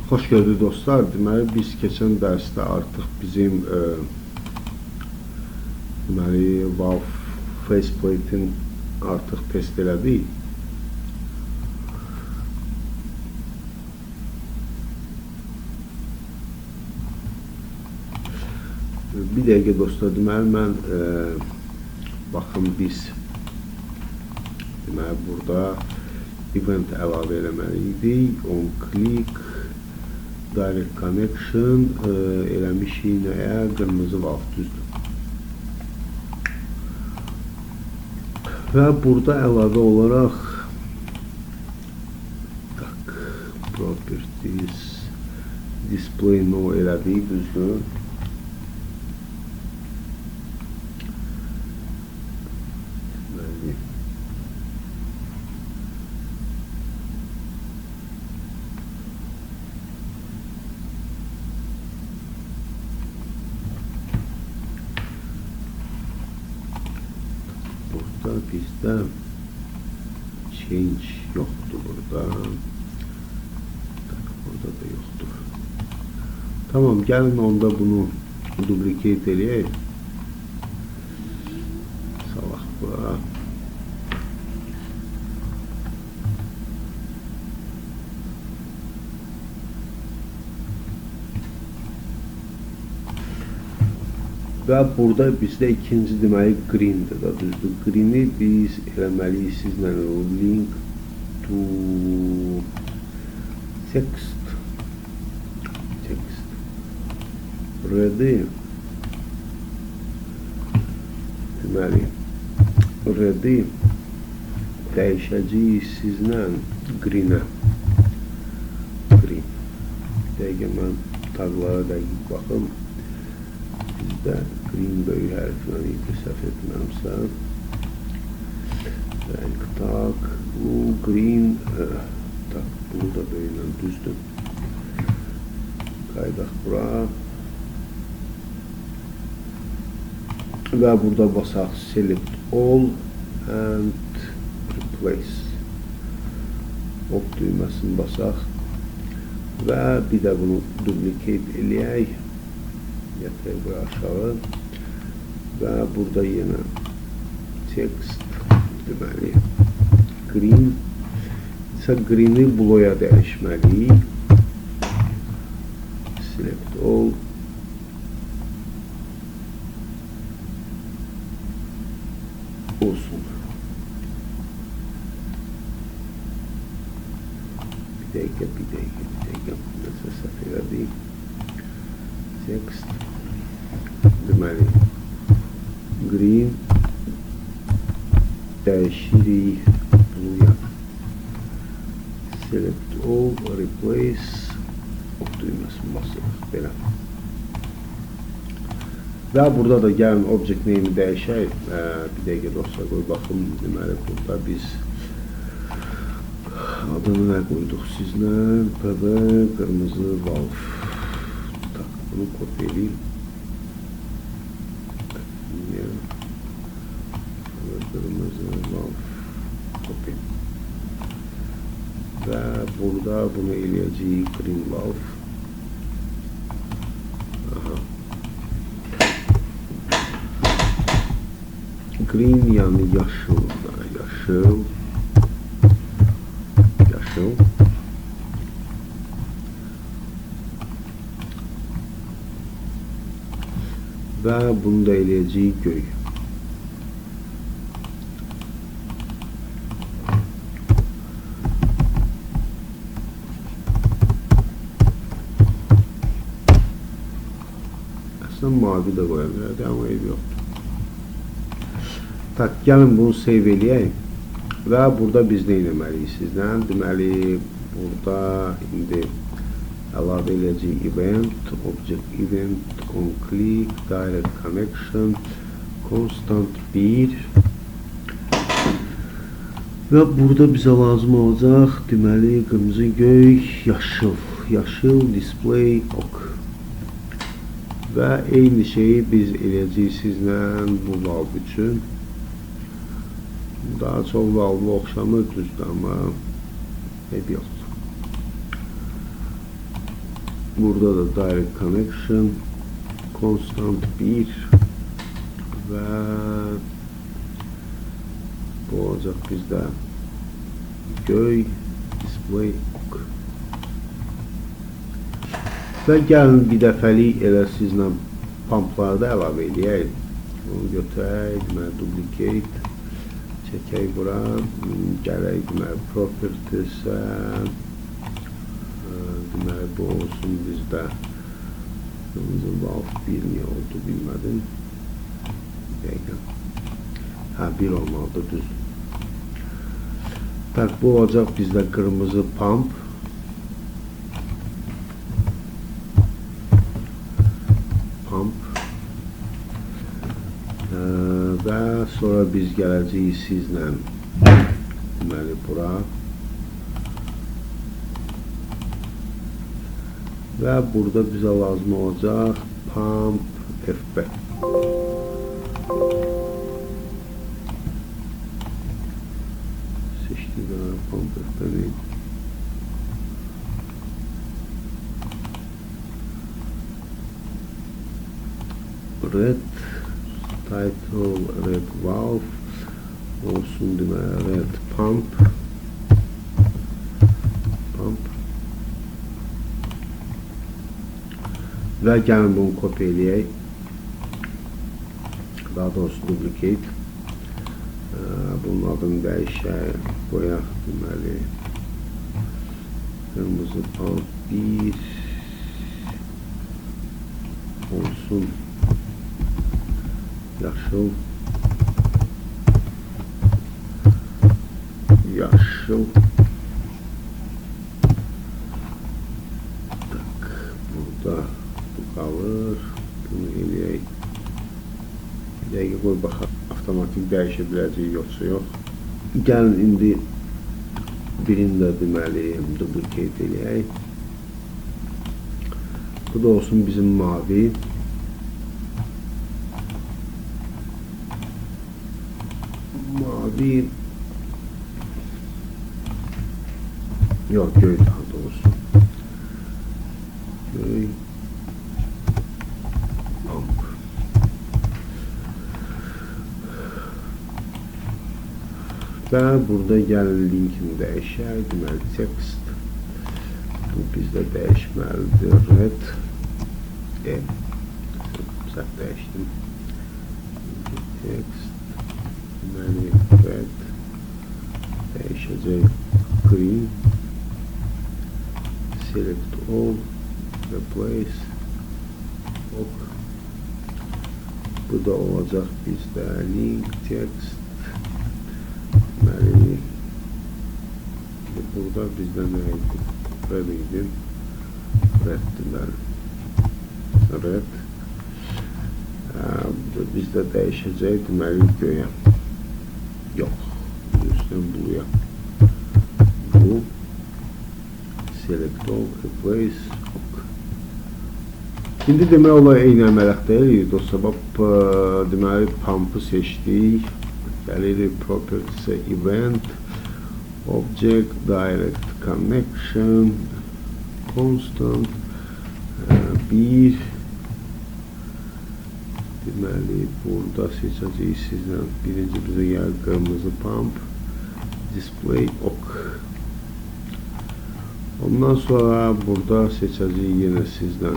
Xoş gördük dostlar. Deməli biz keçən dərsdə artıq bizim deməli Valve faceplate-in artıq test elədik. Bir dəqiqə dostlar, deməli mən baxın biz deməli burada event əlavə eləməli idik. On click direct connection eləmişik nəyə? Qırmızı valve, düzdür. Və burada əlavə olaraq tak, properties display no elədik, düzdür. Deməli, burada bizdə change yoxdur burada. Tak, burada da yoxdur. Tamam, gəlin onda bunu duplicate eləyək. Salaq bura. Və burada bizdə ikinci deməli greendir da, düzdür. Green'i biz eləməliyik sizlə link to text. Text. Ready. Deməli, ready dəyişəcəyik sizlə green'ə. Green. Bir dəqiqə mən taqlara dəqiq baxım. Bizdə green böyük hərflə idi, səhv etmirəmsə. Rəng tag, blue, green, tag, blue da böyüklə düzdür. Qayıdaq bura. Və burada basaq select all and replace. Ok düyməsini basaq. Və bir də bunu duplicate eləyək. Gətirək bura aşağı. Və burada yenə text, deməli, green. İsə green'i blue'ya dəyişməliyik. Select all. Olsun. Bir dəqiqə, bir dəqiqə, bir dəqiqə. Nəsə səhv elədik. Text. Deməli, green dəyişirik blue'ya. Select all, replace, ok düyməsini basırıq. Belə. Və burada da gəlin object name'i dəyişək. Bir dəqiqə dostlar, qoy baxım. Deməli, burada biz adını nə qoyduq sizlə? PB qırmızı valve. Tak, bunu kopya edeyim. Qırmızı valve copy. Və burada bunu eləyəcəyik green valve. Aha. Green yəni yaşıl, yaşıl, yaşıl. Və bunu da eləyəcəyik göy. Aslında mavi də qoya bilərdi, amma eybi yoxdur. Tak, gəlin bunu save eləyək. Və burada biz nə etməliyik sizdən? Deməli, burada indi əlavə eləyəcəyik event, object event, on click, direct connection, constant 1. Və burada bizə lazım olacaq, deməli, qırmızı, göy, yaşıl, yaşıl, display, ok. Və eyni şeyi biz eləyəcəyik sizlə bu valve üçün. Daha çox valve oxşamır düzdür, amma eybi yoxdur. Burada da direct connection constant 1 və bu olacaq bizdə göy display ok. Və gəlin bir dəfəlik elə sizlə pumpları da əlavə eləyək. Bunu götürək, deməli duplicate çəkək bura, gələk deməli properties-ə, deməli bu olsun bizdə qırmızı valve 1 niyə oldu bilmədim. Bir dəqiqə. Hə, 1 olmalıdır, düz. Tak, bu olacaq bizdə qırmızı pump. Pump. Və sonra biz gələcəyik sizlə deməli bura. Və burada bizə lazım olacaq pump FB. Seçdik pump FB-ni. Red title, red valve olsun deməli red pump. Pump. Və gəlin bunu kopya eləyək. Daha doğrusu duplicate. Bunun adını dəyişək. Qoyaq deməli qırmızı pump 1 olsun. Yaşıl. Yaşıl. Tak, burada bu qalır. Bunu eləyək. Bir dəqiqə qoy baxaq. Avtomatik dəyişə biləcəyik yoxsa yox. Gəlin indi birini də deməli duplicate eləyək. Bu da olsun bizim mavi. Mavi. Yox, göy daha doğrusu. Göy. Pump. Və burada gəlin linkini dəyişək. Deməli, text. Bu bizdə dəyişməlidir. Red. Səhv dəyişdim. Text. Deməli, red. Dəyişəcək. Green. Select all. Replace. Ok. Bu da olacaq bizdə link, text. Deməli, burada bizdə nə idi? Red idi. Red deməli. Red. Bu da bizdə dəyişəcək, deməli, göyə. Yox. Üstdən buluya. Bu. Select all, replace. Ok. İndi demək olar eyni əməliyyatda eləyirik dostlar. Bax, deməli, pump'ı seçdik. Gəlirik Properties-ə, Event, Object, Direct Connection, Constant, 1. Deməli, burada seçəcəyik sizlə. Birinci bizə gəlir qırmızı pump, Display, ok. Ondan sonra burada seçəcəyik yenə sizlə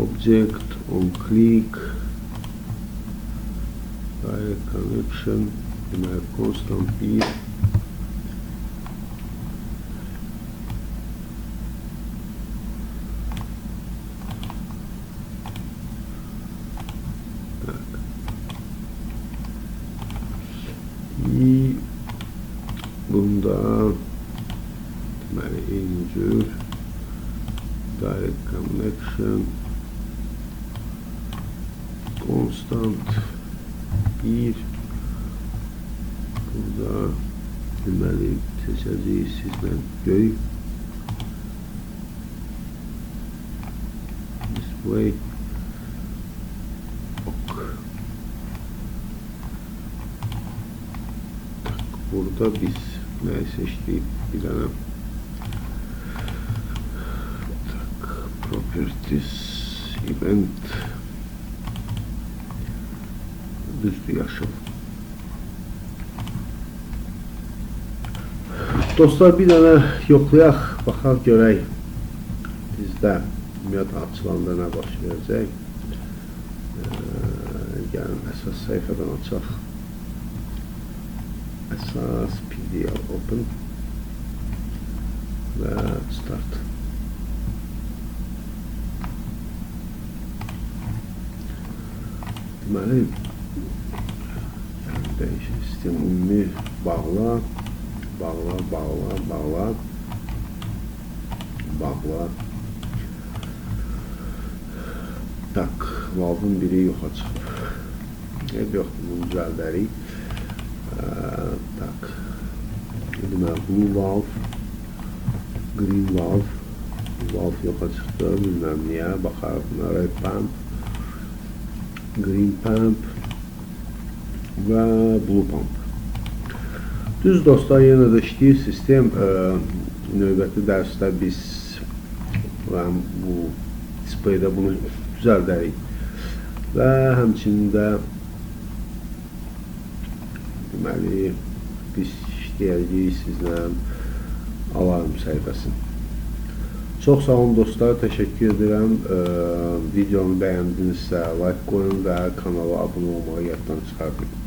Object, On Click, Direct Connection, deməli, Constant 1. Tak. I bunda deməli, eyni cür Direct Connection, Constant 1. Burada deməli, seçəcəyik sizlə göy. Display. Ok. Tak, burada biz nəyi seçdik? Bir dənə Properties, event. Düzdür, yaşıl. Dostlar, bir dənə yoxlayaq, baxaq görək bizdə ümumiyyətlə açılanda nə baş verəcək. Gəlin əsas səhifədən açaq. Əsas PDL open və start. Deməli, dəyişik sistem ümumi bağla, bağla, bağla, bağla, bağla. Tak, valvın biri yoxa çıxıb. Eyb yoxdur, bunu düzəldərik. Tak, deməli, blue valve, green valve, valve yoxa çıxdı, bilməm niyə, baxarıq buna, red pump, green pump və blue pump. Düz dostlar, yenə də işləyir sistem. Növbəti dərsdə biz bu displeydə bunu düzəldərik və həmçinin də deməli, biz işləyəcəyik sizlə alarm səhifəsini. Çox sağ olun dostlar, təşəkkür edirəm. Videonu bəyəndinizsə like qoyun və kanala abunə olmağı yaddan çıxartmayın.